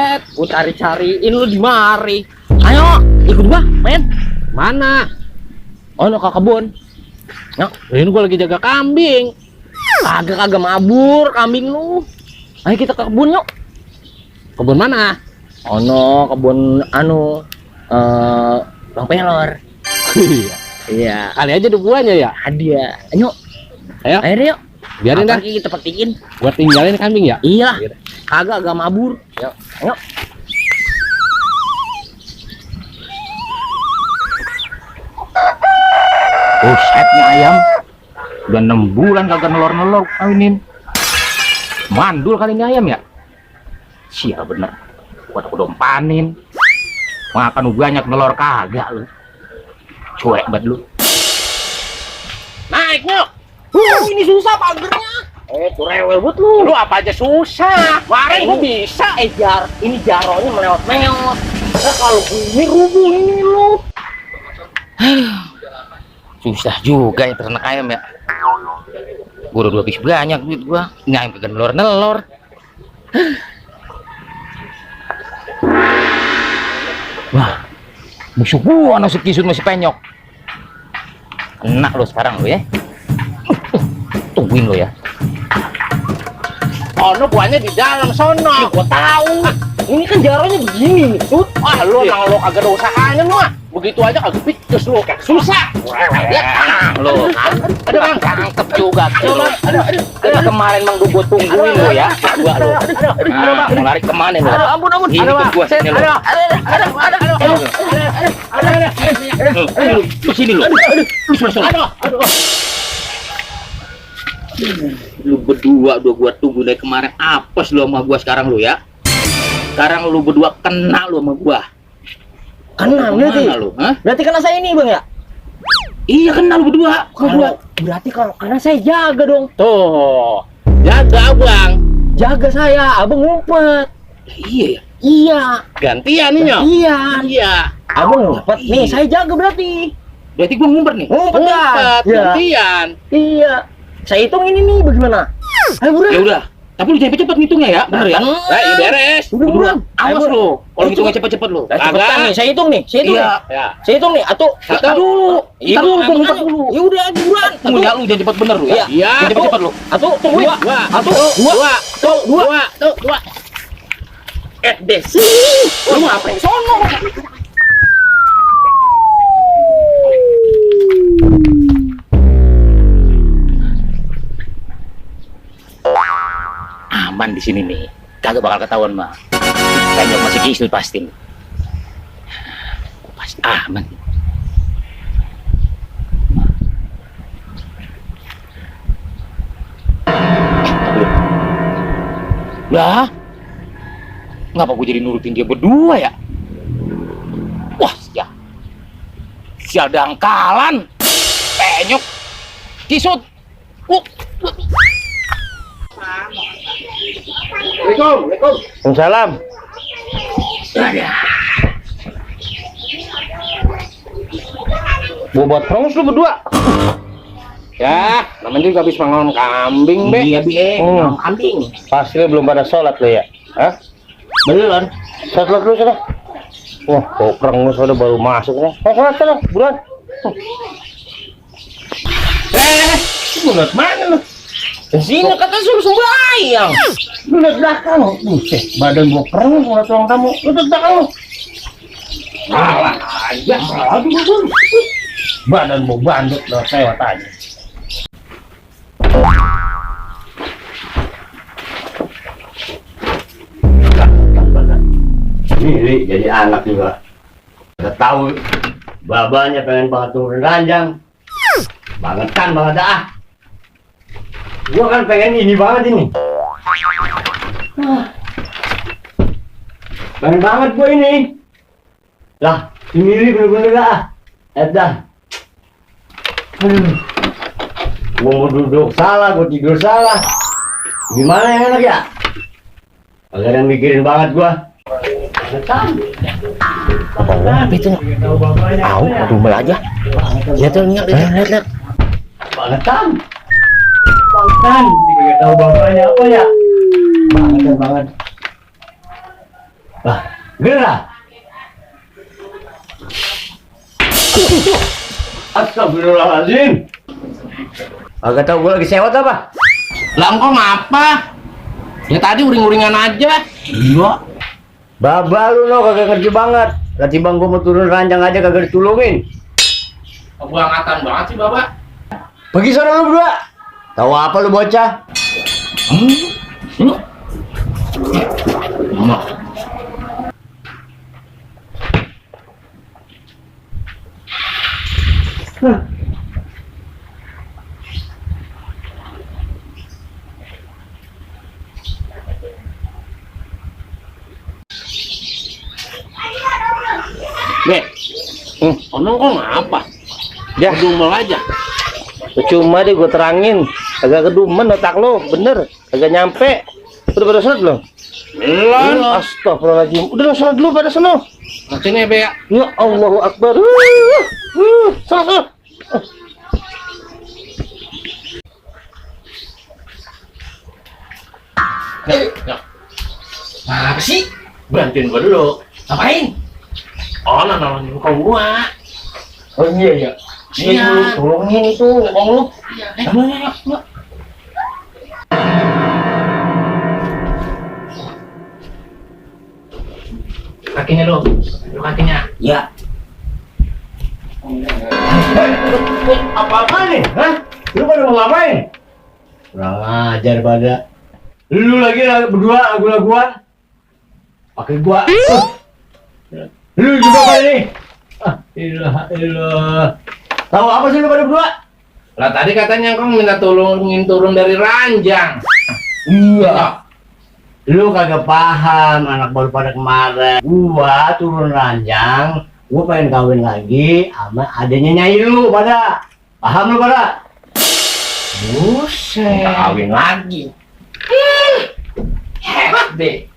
buset, gua cari-cariin lu di mari. Ayo, ikut gua, main. Mana? Oh, no, ke kebun. Yuk, ini gua lagi jaga kambing. Kagak mabur kambing lu. Ayo kita ke kebun yuk. Kebun mana? Oh no, kebun Bang Pelor. Iya. Iya. Kali aja ada buahnya ya. Hadiah. Ayo. Ayo. Ayo deh, yuk. Biarin dah. Kita petiin. Gua tinggalin kambing ya. Iya. Agak mabur. Yuk. Ayo. Busetnya ayam udah 6 bulan kagak nelor-nelor kawinin. Mandul kali ini ayam ya. Sial bener, gua dompanin makan banyak nelor kagak lu. Cuek banget lu. Naik yuk. Ini susah pagernya. Tuh rewel buat lu. Lu apa aja susah. Kemarin gua bisa. Ini jaronya melewat-melewat. Kalau ini rubuh ini lu. Susah juga ya ternak ayam ya. Gua udah 2 habis banyak duit gua. Nyayam kagak nelor-nelor. Wah, musuh gua nasib kisut masih penyok. Enak lo sekarang lo ya. Tungguin lo ya. Oh, no buahnya di dalam sono. Gua tahu. Ini kan jaronya begini nih, Tut. Ah, lu emang lo kagak ada usahanya lu ah. Begitu aja kagak picus lu. Susah. Ya, lo kan. Ada bang, cakep juga tuh. Ada kemarin mang gua tungguin lo ya. Gua lo. Mau lari kemana lo? Ampun. Ini ikut gua sini lo. Lu sini lo. Lu berdua gua tunggu dari kemarin apes lu sama gua sekarang lu ya. Sekarang lu berdua kena lu sama gua. Kena berarti. Lu, hah? Berarti kena saya ini, Bang ya? Iya kena lu berdua. Berarti kalau karena saya jaga dong. Tuh. Jaga, Bang. Jaga saya, Abang ngumpet. Iya ya. Iya. Gantian nih, Nyok. Iya. Iya. Abang ngumpet. Nih, saya jaga berarti. Berarti gua ngumpet nih. Ngumpet dah. Ngumpet, Iya. gantian. Iya. Saya hitung ini nih bagaimana? Ayo buruan. Ya udah. Tapi lu cepet-cepet ngitungnya ya, bener ya? Iya beres. Udah buruan. Awas lu, kalau ngitungnya cepet-cepet lu. Cepetan nih, saya hitung nih. Saya hitung. Iya. Ya. Saya hitung nih. Atuh. Ntar dulu. Ntar dulu, gua ngumpet dulu. Ya udah buruan. Tunggu ya, lu jangan cepet bener lu ya. Iya. Jangan cepet-cepet lu. Atuh, tungguin. Dua. Atuh, dua. Desi. Lu mau apa yang sono? Aman di sini nih. Kagak bakal ketahuan mah. Kayaknya masih kisut pasti. Pas aman. Lah, ngapa gue jadi nurutin dia berdua ya? Wah, sial dangkalan, penyok, kisut. Waalaikumsalam. Bobot terus lu berdua. Ya, namanya juga habis mangon kambing, Be. Iya, Be. Kambing. Pasti belum pada sholat lo ya? Hah? Belum. Sholat lu sana. Wah, kopreng lu sudah baru masuk nih. Sholat sana, buruan. Lu lihat mana lu? Di sini kata suruh sembahyang. Lu lihat belakang lu. Buset, badan gua keren sholat ruang tamu. Lu lihat belakang lu. Salah aja, aduh lu. Badan gua bandut lo sewat aja. Ini jadi anak juga. Udah tahu babanya pengen banget turun ranjang. Bangetan banget dah. Gua kan pengen ini banget ini. Pengen banget gua ini. Lah, sendiri bener-bener dah. Dah. Gua mau duduk salah, gua tidur salah. Gimana yang enak ya? Agak ada yang mikirin banget gua. Apa itu? Tahu, rumah aja. Lihat tuh, lihat. Bangetan. Bangetan. Tidak tahu bapaknya apa ya. Bangetan banget. Gerah. Astagfirullahaladzim. Agak tahu gue lagi sewot apa? Lah engkau ngapa? Ya tadi uring-uringan aja. Iya. Baba lu no kagak ngerti banget. Tadi bang gue mau turun ranjang aja kagak ditulungin. Kebangetan banget sih, Bapak. Pergi sana lu berdua. Tahu apa lu bocah? Be, ono kok ngapa? Ya. Kedumel aja. Cuma deh gue terangin, agak kedumen otak lo, bener, agak nyampe. Udah pada sholat belum? Belum. Astagfirullahaladzim. Udah sholat dulu pada sana. Nanti nih, Be ya. Ya Allahu Akbar. Sholat. Apa sih? Bantuin gua dulu. Ngapain? Oh, nolongin kau gua. Oh iya ya. Iya. Tolongin itu, ngomong lu. Yuk. Kakinya lu kakinya. Ya. Apa-apa nih? Hah? Lu pada mau ngapain? Kurang ajar pada. Lu lagi berdua lagu-laguan. Pakai gua. Lu juga kali nih. Ilah. Tahu apa sih lu pada berdua? Lah tadi katanya kau minta tolongin turun dari ranjang. Iya. Lu kagak paham anak baru pada kemarin. Gua turun ranjang, gua pengen kawin lagi sama adanya Nyai lu pada. Paham lu pada? Buset. Kawin lagi. Hebat deh.